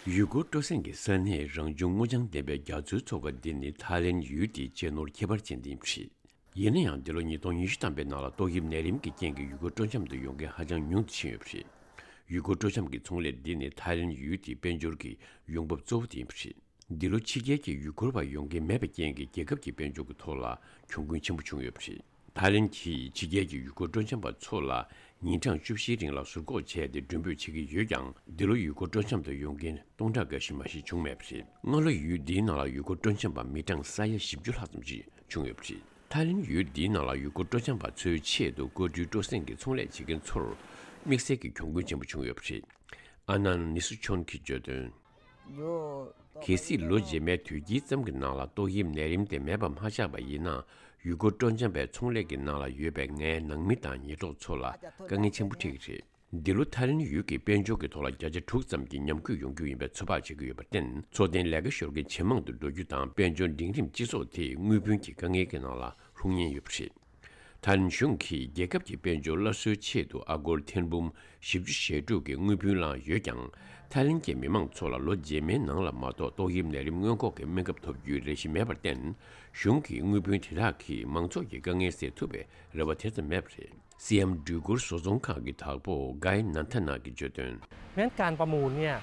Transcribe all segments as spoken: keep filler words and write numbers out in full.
ཡུལ་སྐོར་སྤྲོ་གསེང་གི་ས་གནས་རང་བྱུང་སྔོ་ལྗང་ལྡན་པའི་རྒྱ་མཚོའི་མཚོ་ཁ་འདི་ནི་ཐའི་ལེན་ཡུལ་དེའི་གཅེས་ནོར་ཁྱད་པར་ཅན་དེ་ཡིན་པ་རེད། ཡིན་ན་ཡང་འདི་ལོ་ཉིས་སྟོང་ཉི་ཤུ་ཐམ་པའི་ནང་ལ་ཏོག་དབྱིབས་ནད་རིམས་ཀྱི་རྐྱེན་གྱིས་ཡུལ་སྐོར་སྤྲོ་འཆམ་དུ་ཡོང་མཁན་ཧ་ཅང་ཉུང་དུ་ཕྱིན་ཡོད་པ་རེད། ཡུལ་སྐོར་སྤྲོ་འཆམ་གྱི་ཚོང་ལས་འདི་ནི་ཐའི་ལེན་ཡུལ་དེའི་དཔལ་འབྱོར་གྱི་ཡོང་འབབ་གཙོ་བོ་དེ་ཡིན་པ་རེད། འདི་ལོ་ཕྱི་རྒྱལ་གྱི་ཡུལ་སྐོར་བ་ཡོང་མཁན་མེད་པའི་རྐྱེན་གྱིས་རྒྱལ་ཁབ་ཀྱི་དཔལ་འབྱོར་གྱི་ཐོག་ལ་གྱོང་གུན་ཆེན་པོ་བྱུང་ཡོད་པ་རེད། ཐའི་ལེན་གྱིས་ཕྱི་རྒྱལ་གྱི་ཡུལ་སྐོར་སྤྲོ་འཆམ་པ་ཚོ་ལ་ཉིན་གྲངས་བཅུ་བཞིའི་རིང་ལ་ཟུར་འགོག་བྱས་ཏེ་མགྲོན་འབོད་བྱེད་ཀྱི་ཡོད་ཀྱང་། འདི་ལོ་ཡུལ་སྐོར་སྤྲོ་འཆམ་དུ་ཡོང་མཁན་སྟོང་ཕྲག་འགའ་ཞིག་མ་ཞིག་བྱུང་མེད་པ་རེད། སྔ་ལོ་ཡུལ་འདིའི་ནང་ལ་ཡུལ་སྐོར་སྤྲོ་འཆམ་པ་མི་གྲངས་ས་ཡ་བཞི་བཅུ་ལྷག་ཙམ་ཞིག་བྱུང་ཡོད་པ་རེད། ཐའི་ལེན་ཡུལ་འདིའི་ནང་ལ་ཡུལ་སྐོར་སྤྲོ་འཆམ་པ་ཚོའི་ཆེད་དུ་སྐོར་བྲོའི་སྤྲོ་གསེང་གི་ཚོང་ལས་བྱེད་མཁན་ཚོར་དམིགས་བསལ་གྱི་གྱོང་གུན་ཆེན་པོ་བྱུང་ཡོད་པ་རེད། ཨ་ནན་ནི་སུ་ཆོན་གྱིས་བརྗོད་དོན། གལ་སྲིད་ལོ་རྗེས་མའི་དུས་དཀྱིལ་ཙམ་གྱི་ནང་ལ་ཏོག་དབྱིབས་ནད་རིམས་དེ་མེད་པ་མ་ཆགས་པ་ཡིན་ན། ཡུལ་སྐོར་སྤྲོ་འཆམ་པའི་ཚོང་ལས་ཀྱི་ནང་ལ་ཡོད་པའི་ངའི་ནང་མི་དང་ཉེ་གྲོགས་ཚོ་ལ་དཀའ་ངལ་ཆེན་པོ་འཕྲད་ཀྱི་རེད། འདི་ལོ་ཐའི་ལེན་ཡུལ་གྱི་དཔལ་འབྱོར་གྱི་ཐོག་ལ་བརྒྱ་ཆ་དྲུག་ཙམ་གྱི་ཉམས་རྒུད་ཡོང་རྒྱུ་ཡིན་པའི་ཚོད་དཔག་བྱེད་ཀྱི་ཡོད་པར་བརྟེན། འཚོ་རྟེན་ལས་ཀ་ཤོར་མཁན་ཇེ་མང་དུ་འགྲོ་རྒྱུ་དང་། དཔལ་འབྱོར་འབྲིང་རིམ་སྤྱི་ཚོགས་དེ་དངུལ་བུན་གྱི་དཀའ་ངལ་གྱི་ནང་ལ་ལྷུང་ཉེན་ཡོད་པ་རེད། ཐའི་ལེན་གཞུང་གིས་རྒྱལ་ཁབ་ཀྱི་དཔལ་འབྱོར་སླར་གསོའི་ཆེད་དུ་ཨ་སྒོར་ཐེར་འབུམ་བཞི་བཅུ་ཞེ་དྲུག་གི་དངུལ་བུན་བླངས་ཡོད་ཀྱང་། ཐའི་ལེན་གྱི་མི་མང་ཚོ་ལ་ལོ་རྗེས་མའི་ནང་ལ་མ་གཏོགས་ཏོག་དབྱིབས་ནད་རིམས་སྔོན་འགོག་གི་སྨན་ཁབ་ཐོབ་རྒྱུའི་ལས་གཞི་མེད་པར་བརྟེན། གཞུང་གིས་དངུལ་བུན་དེ་དག་གིས་མང་ཚོགས་ཀྱི་དཀའ་ངལ་སེལ་ཐུབ་པའི་རེ་བ་དེ་ཙམ་མེད་པ་རེད། སི་ཨེམ་འགྲུལ་འཁོར་བཟོ་ཚོང་ཁང་གི་བདག་པོ་གའི་ནན་ཐ་ན་གིས་བརྗོད་དོན། แม้นการประมูลเนี่ย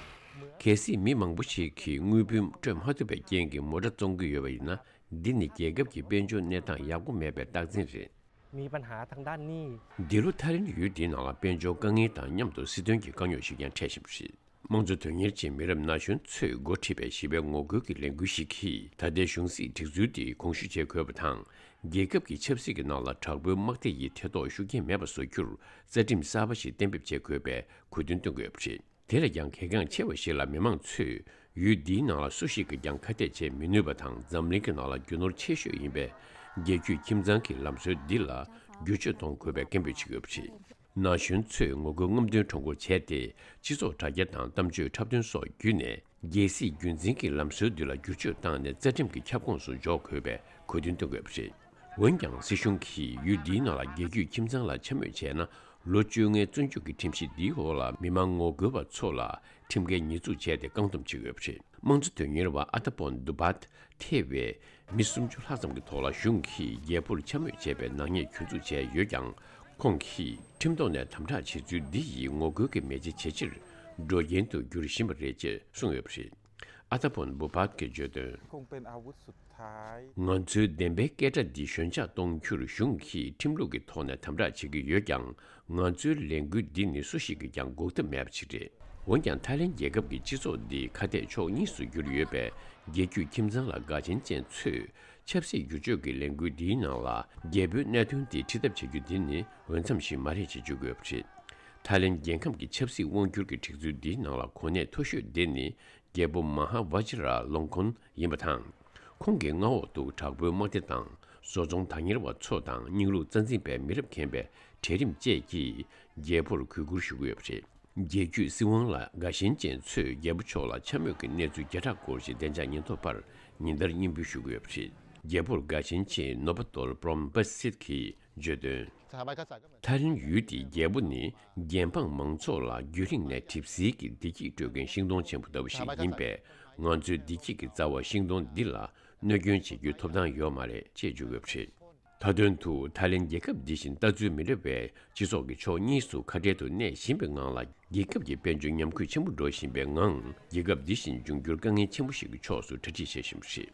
གལ་སྲིད་མི་མང་པོ་ཞིག་གིས་དངུལ་བུན་སྤྲོད་མ་ཐུབ་པའི་རྐྱེན་གྱིས་མོ་ཊ་བཙོང་གི་ཡོད་པ་ཡིན་ན། འདི་ནི་རྒྱལ་ཁབ་ཀྱི་དཔལ་འབྱོར་གནས་སྟངས་ཡག་པོ་མེད་པའི་རྟགས་མཚན་རེད། มีปัญหาทางด้านหนี้ འདི་ལོ་ཐའི་ལེན་ཡུལ་འདིའི་ནང་ལ་དཔལ་འབྱོར་དཀའ་ངལ་དང་མཉམ་དུ་སྲིད་དོན་གྱི་དཀའ་རྙོག་ཞིག་ཀྱང་འཕྲད་བཞིན་པ་རེད། དམངས་གཙོ་དོན་གཉེར་ཅན་མི་རབས་ན་གཞོན་ཚོས་འགོ་ཁྲིད་པའི་ཞི་བའི་ངོ་རྒོལ་གྱི་ལས་འགུལ་ཞིག་གིས། ད་ལྟའི་གཞུང་སྲིད་སྒྲིག་འཛུགས་འདི་གོང་ཞུ་བྱེད་དགོས་པ་དང་། རྒྱལ་ཁབ་ཀྱི་ཆབ་སྲིད་ཀྱི་ནང་ལ་དྲག་པོའི་དམག་སྡེ་ཡི་ཐེ་གཏོགས་ཤུགས་རྐྱེན་མེད་པ་བཟོ་རྒྱུར་རྩ་ཁྲིམས་གསར་པ་ཞིག་གཏན་འབེབས་བྱེད་དགོས་པའི་གོ་སྟོན་བཏོན་དགོས་པ་རེད། དེ་ལས་ཀྱང་གལ་འགངས་ཆེ་བ་ཞིག་ལ། མི་མང་ཚོས་ཡུལ་འདིའི་ནང་ལ་སུ་ཞིག་གིས་ཀྱང་ཁ་གཏད་བྱེད་མི་ནུས་པ་དང་། འཛམ་གླིང་གི་ནང་ལ་རྒྱུ་ནོར་ཆེ་ཤོས་ཡིན་པའི་རྒྱལ་རྒྱུད་ཁྱིམ་ཚང་གི་ལམ་སྲོལ་འདི་ལ་བསྒྱུར་བཅོས་གཏོང་དགོས་པའི་སྐད་འབོད་བྱེད་ཀྱི་ཡོད་པ་རེད། ན་གཞོན་ཚོས་ངོ་རྒོལ་རྔམ་སྟོན་ཁྲོམ་སྐོར་བྱས་ཏེ། སྤྱི་ཚོགས་དྲ་རྒྱ་དང་གཏམ་བརྗོད་འཁྲབ་སྟོན་སོགས་བརྒྱུད་ནས། རྒྱལ་སྲིད་རྒྱུན་འཛིན་གྱི་ལམ་སྲོལ་འདི་ལ་བསྒྱུར་བཅོས་བཏང་ནས། རྩ་ཁྲིམས་ཀྱི་ཁྱབ་ཁོངས་སུ་འཇོག་དགོས་པའི་གོ་སྟོན་བཏོན་དགོས་པ་རེད། འོན་ཀྱང་སྲིད་གཞུང་གིས་ཡུལ་འདིའི་ནང་ལ་རྒྱལ་རྒྱུད་ཁྱིམ་ཚང་ལ་འཕྱ་སྨོད་བྱས་ན། ལོ་བཅོ་ལྔའི་བཙོན་འཇུག་གི་ཁྲིམས་གཞི་འདིའི་འོག་ལ་མི་མང་ངོ་རྒོལ་བ་ཚོ་ལ་ཁྲིམས་འགལ་ཉེས་འཛུགས་བྱས་ཏེ་བཀག་སྡོམ་བྱེད་དགོས་པ་རེད། དམངས་གཙོ་དོན་གཉེར་བ་ཨ་ཏ་པོན་དུ་བཱད་ཐེ་བས། མི་སུམ་ཅུ་ལྷག་ཙམ་གྱི་ཐོག་ལ་གཞུང་གིས་རྒྱལ་པོར་འཕྱ་སྨོད་བྱས་པའི་ནག་ཉེས་གྱོད་འཛུགས་བྱས་ཡོད་ཀྱང་། ཁོང་གིས་ཁྲིམས་ཐོག་ནས་དམ་དྲག་བྱེད་ཚུལ་འདི་ཡིས་ངོ་རྒོལ་གྱི་མེ་ལྕེ་ཇེ་ཆེར་འགྲོ་རྐྱེན་དུ་འགྱུར་བཞིན་པ་རེད་ཅེས་གསུངས་ཡོད་པ་རེད། ཨ་ཏ་པོན་བུ་བཱད་ཀྱིས་བརྗོད་དོན། คงเป็นอาวุธสุดท้าย ང་ཚོའི་བདེན་པའི་སྐད་སྒྲ་འདི་ཞོད་འཇགས་གཏོང་རྒྱུར་གཞུང་གིས་ཁྲིམས་ལུགས་ཀྱི་ཐོག་ནས་དམ་དྲག་བྱེད་ཀྱི་ཡོད་ཀྱང་། ང་ཚོའི་ལས་འགུལ་འདི་ནི་སུ་ཞིག་གིས་ཀྱང་འགོག་ཐབས་མེད་པ་ཞིག་རེད། འོན་ཀྱང་། ཐའི་ལེན་རྒྱལ་ཁབ་ཀྱི་སྤྱི་ཚོགས་འདི་ཁ་གཏད་ཕྱོགས་གཉིས་སུ་གྱུར་ཡོད་པའི་རྒྱལ་རྒྱུད་ཁྱིམ་ཚང་ལ་དགའ་ཞེན་ཅན་ཚོས། ཆབ་སྲིད་བསྒྱུར་བཅོས་ཀྱི་ལས་འགུལ་འདིའི་ནང་ལ་རྒྱལ་པོའི་གནད་དོན་འདི་ཁྲིད་ཐབས་བྱ་རྒྱུ་འདི་ནི་འོས་འཚམ་ཞིག་མ་རེད་ཅེས་བརྗོད་དགོས་པ་རེད། ཐའི་ལེན་རྒྱལ་ཁམས་ཀྱི་ཆབ་སྲིད་དབང་སྒྱུར་གྱི་སྒྲིག་འཛུགས་འདིའི་ནང་ལ་གོ་གནས་མཐོ་ཤོས་དེ་ནི། རྒྱལ་པོ་མ་ཧཱ་ཝ་ཇི་ར་ལོང་ཁོན་ཡིན་པ་དང་། ཁོང་གི་མངའ་འོག་ཏུ་དྲག་པོའི་དམག་སྡེ་དང་། བཟོ་ཚོང་བདག་གཉེར་བ་ཚོ་དང་། རྙིང་ལུགས་རྩ་འཛིན་པའི་མི་རབས་རྒན་པའི་གྲལ་རིམ་བཅས་ཀྱིས་རྒྱལ་པོར་གུས་བཀུར་ཞུ་གི་ཡོད་པ་རེད། རྒྱལ་རྒྱུད་སྲིད་དབང་ལ་དགའ་ཞེན་ཅན་ཚོས་རྒྱལ་པོ་མཆོག་ལ་འཕྱ་སྨོད་ཀྱི་གནས་ཚུལ་བརྒྱ་ཕྲག་སྐོར་ཞིག་བདེ་འཇགས་ཉེན་རྟོག་པར་ཉིན་ལྟར་སྙན་འབུལ་ཞུ་གི་ཡོད་པ་རེད། རྒྱལ་པོར་དགའ་ཞེན་ཅན་ནོ་བ་ཏོལ་པྲོམ་པ་སིད་ཀྱིས་བརྗོད་དོན། ཐའི་ལེན་ཡུལ་དེའི་རྒྱལ་པོ་ནི་རྒྱལ་འབངས་མང་ཚོགས་ལ་རྒྱུན་རིང་ནས་གྲིབ་བསིལ་གྱི་བདེ་སྐྱིད་སྤྲོད་མཁན་ཤིང་སྡོང་ཆེན་པོ་ལྟ་བུ་ཞིག་ཡིན་པས། ང་ཚོའི་བདེ་སྐྱིད་ཀྱི་རྩ་བ་ཤིང་སྡོང་འདི་ལ་གནོད་སྐྱོན་བྱེད་རྒྱུའི་ཐོབ་ཐང་ཡོད་མ་རེད་ཅེས་བརྗོད་ཡོད་པ་རེད། མཐའ་དོན་དུ། ཐའི་ལེན་རྒྱལ་ཁབ་འདི་བཞིན་ལྟ་ཚུལ་མི་འདྲ་བའི་སྤྱི་ཚོགས་ཀྱི་ཕྱོགས་གཉིས་སུ་ཁ་བྲལ་དུ་གནས་བཞིན་པའི་ངང་ལ། རྒྱལ་ཁབ་ཀྱི་དཔལ་འབྱོར་ཉམས་རྒུད་ཆེན་པོ་འགྲོ་བཞིན་པའི་ངང་། རྒྱལ་ཁབ་འདི་བཞིན་འབྱུང་འགྱུར་དཀའ་ངལ་ཆེན་པོ་ཞིག་གི་ཕྱོགས་སུ་གྲ་སྒྲིག་བྱེད་བཞིན་པ་རེད།